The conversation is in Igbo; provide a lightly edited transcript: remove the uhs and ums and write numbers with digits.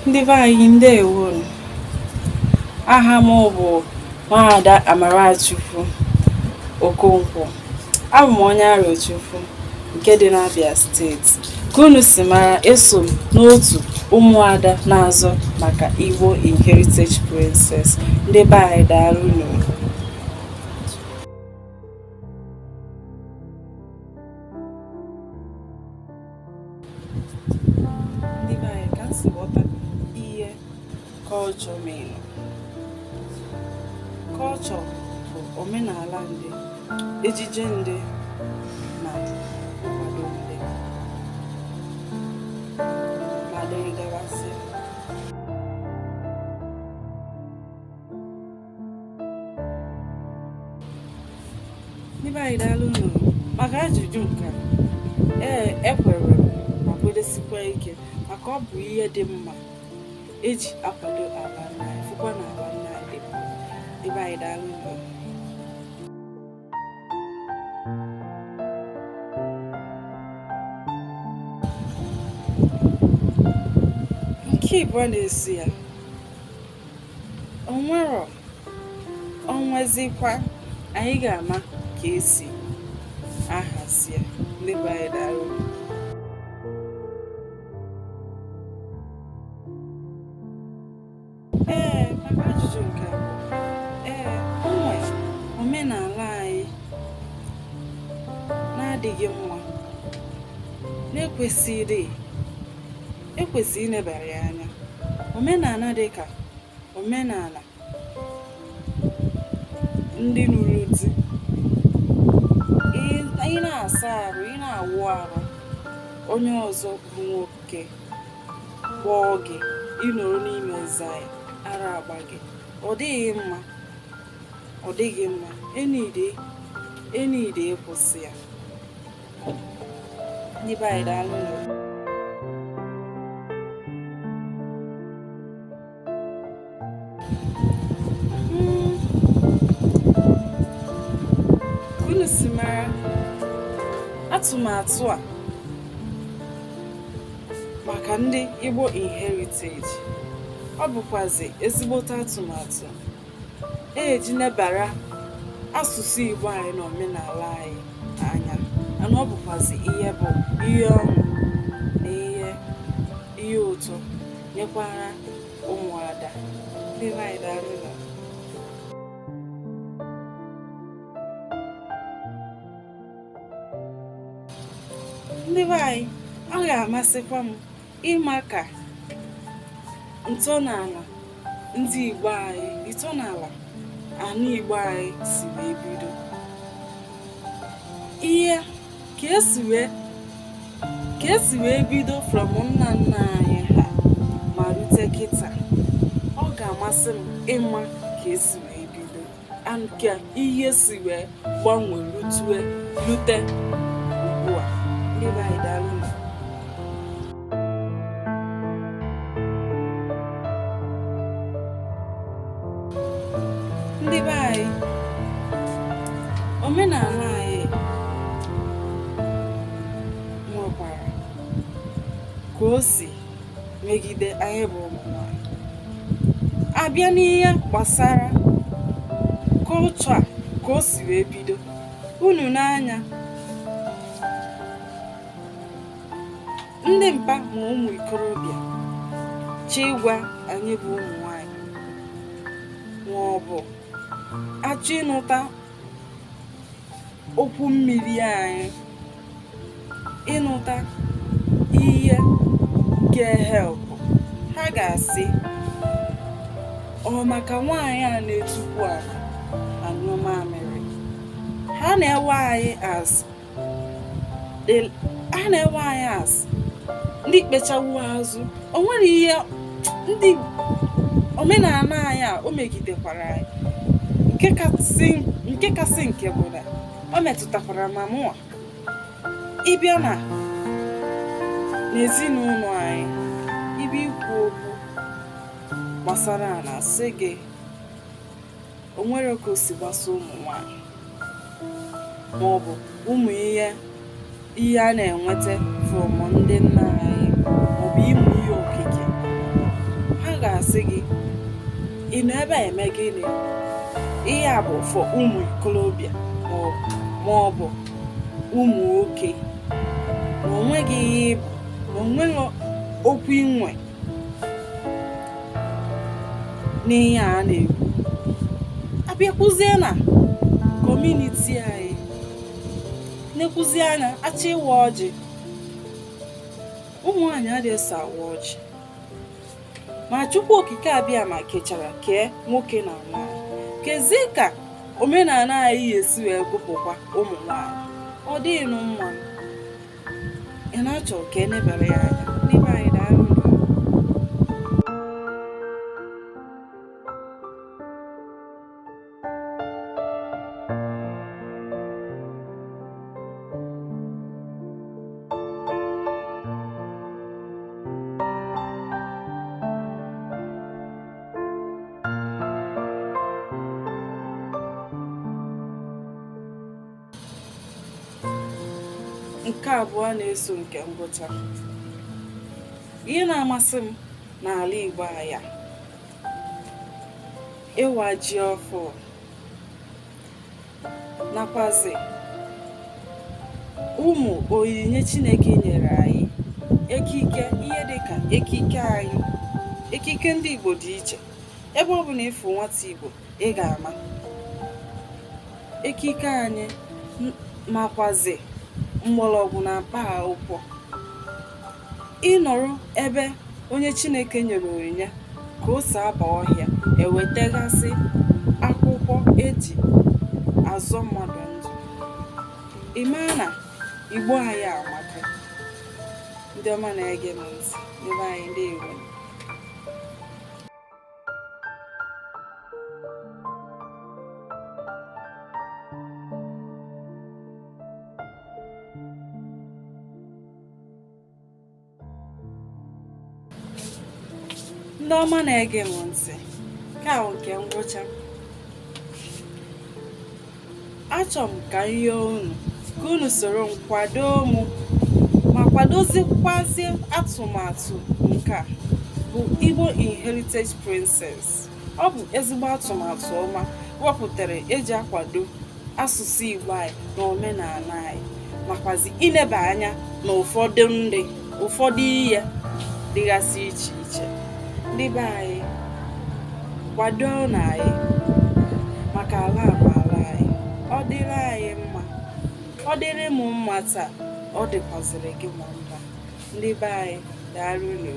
Ndị be anyị, ndewonu. Aha m bụ Nwaada Amarachukwu Okonkwo. Abụ m onye Arochukwu nke dị n'Abia Steeti. Ka unu si mara, eso m n'otu ụmụada na-azọ maka Igbo in Heritage Princess. Ndị be anyị, daalụ nụ. Ndị be anyị, ka m si ghọta ihe culture mean, culture bụ omenala ndị, ejije ndị na nkwado ndị ma dịrị gabazie. Ndị be anyị, daalụ nụ maka ajụjụ nke a. Ee, ekwere m ma kwedesikwa ike, maka ọ bụ ihe dị mma eji akwado ala nna anyị, fụkwa na ala nna anyị dị mma. Ndị be anyị, daalụ nụ. Nke ịbụọ na-esi ya, onwero onwezikwa anyị ga-ama ka esi ahazi ya. Ndị be anyị, daalụ. Ee, maka ajụjụ nke abụọ, ee, onwe omenala anyị na-adịghị mma, na-ekwesịrị ekwesị inebara ya anya. Omenala dịka omenala ndị nụrụ di, ị na-asa arụ, ị na-awụ arụ, onye ọzọ bụ nwoke kpọọ gị, ịnọrọ n'ime eze ya, ara agba gị. Ọ dịghị mma, ọ dịghị mma. Enide ịkwụsị ya. Ndị be anyị, daalụ nụ. Unu si mara, atụmatụ a maka ndị Igbo in Heritage, ọ bụkwazi ezigbote atụmatụ eji nebara asụsụ Igbo anyị na omenala anyị anya. Mana ọ bụkwazi ihe bụ ihe ọṅụ na ihe ụtọ nyekwara ụmụada. Ndị be anyị, daalụ nụ. Ndị be anyị, ọ ga-amasịkwa m ịma ka ntọala ndị Igbo anyị, ntọala ana Igbo anyị si wee bido, ihe ka esi wee bido from nna nna anyị ha ma rute kịta. Ọ ga-amasị m ịma ka esi wee bido and ka ihe si wee gbanwee rute ugbu a. Ndị be anyị, daalụ nụ. Ndị be anyị, omenala anyị nwekwara ka o si megide anyị bụ ụmụ nwanyị. Abịa n'ihe gbasara culture a, ka o si wee bido, unu n'anya, ndị mpa ma ụmụ ikorobịa chi ịgwa anyị bụ ụmụ nwanyị ma ọ bụ achọ ịnụta okwu mmiri anyị, ịnụta ihe ga-ehelp ha, ga-asị ọ maka nwaanyị a na-etukwu ala anyụ mamịrị. Ha na-ewe anyị as ndị kpechawu azụ. O nwere ihe ndị omenala anyị a o megidekwara anyị. Nke kasị nke bụ na o metụtakwara ma mụnwa. Ịbịa na n'ezinụlọ anyị, ịbịa ikwu okwu gbasara ana, sị gị o nwere ka o si gbasa ụmụ nwanyị ma ọ bụ ụmụ ihe. Ihe a na-enweta from ndị nna anyị maọbụ ịmụ ihe okike, ha ga-asị gị, "Ị nọ ebe a eme gịnị? Ihe a bụ for ụmụ ikolobịa maọbụ ụmụ nwoke, na onweghị ihe ịbụ, na onweghị okwu inwe n'ihe a na-ekwu." Abịakwuzie na community anyị, nekwuzi anya, achọ ịwa ọjị, ụmụ nwaanyị adịghị eso awa ọjị. Ma Chukwu Okike abịa ma kechara kee nwoke na nwaanyị, kezi ka omenala anyị ga-esi wee gụpụkwa ụmụ nwaanyị? Ọ dịghị mma. Ị na-achọ ka enebara ya anya. Ndị be anyị, daalụ. Nke abụọ na-eso nke ngwụcha, ihe na-amasị m n'ala Igbo anyị a, ịwa ji ọfụ nakwazi ụmụ onyinye Chineke nyere anyị, ekike, ihe dịka ekike anyị. Ekike ndị Igbo dị iche. Ebe ọ bụ na ịfụ nwata Igbo, ị ga-ama ekike anyị, makwazi mgbọrọgwụ na mkpa akwụkwọ. Ịnọrọ ebe onye Chineke nyere onyinye ka o si aba ọhịa ewetagasị akwụkwọ eji azọ mmadụ ndụ, ị maa na Igbo anyị amaka. Ndị ọma na-ege m ntị, ndị be anyị, ndewo. Ndị ọma na-ege m ntị, nke ahụ nke ngwụcha, achọrọ m ka m yọọ unu ka unu soro m kwado m ma kwadozikwazie atụmatụ nke a bụ Igbo in Heritage Princess. Ọ bụ ezigbo atụmatụ ọma wepụtara eji akwado asụsụ Igbo anyị na omenala anyị, makwazi ineba anya na ụfọdụ ndị, ụfọdụ ihe dịgasị iche iche. Ndị be anyị, kwado na anyị, maka ala bụ ala anyị. Ọ dịrị anyị mma, ọ dịrị m mma taa, ọ dịkwazịrị gị ma mma. Ndị be anyị, daalụ.